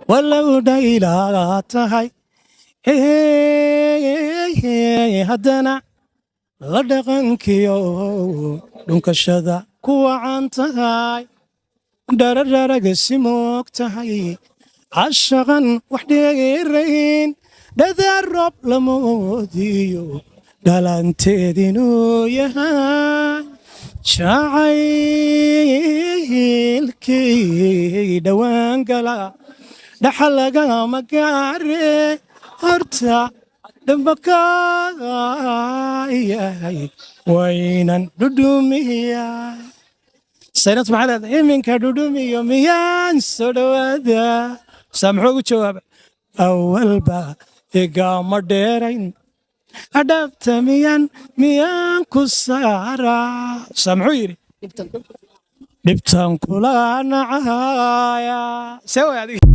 Walow dhaylaa tahay, haddana la dhaqankiyo dhunkashada ku wacan tahay, dharararaga si moog tahay, cashaqan wax dheerayn, dhadaar roob lamoodiyo dhalanteed inuu yahay, jacaylkii dhowaan gala dhaxal lagama gaare, horta dhambaka yahay waynan dhudhumiya. Saynad maxaa leedahay? Iminka dhudhumiyo miyaan soo dhowaada? Saa muxuu ugu jawaaba? Awalba igama dheerayn, dhabta miyaan ku saaraa? Saa muxuu yidhi? Dhibtan kula nacaya. See way adiga?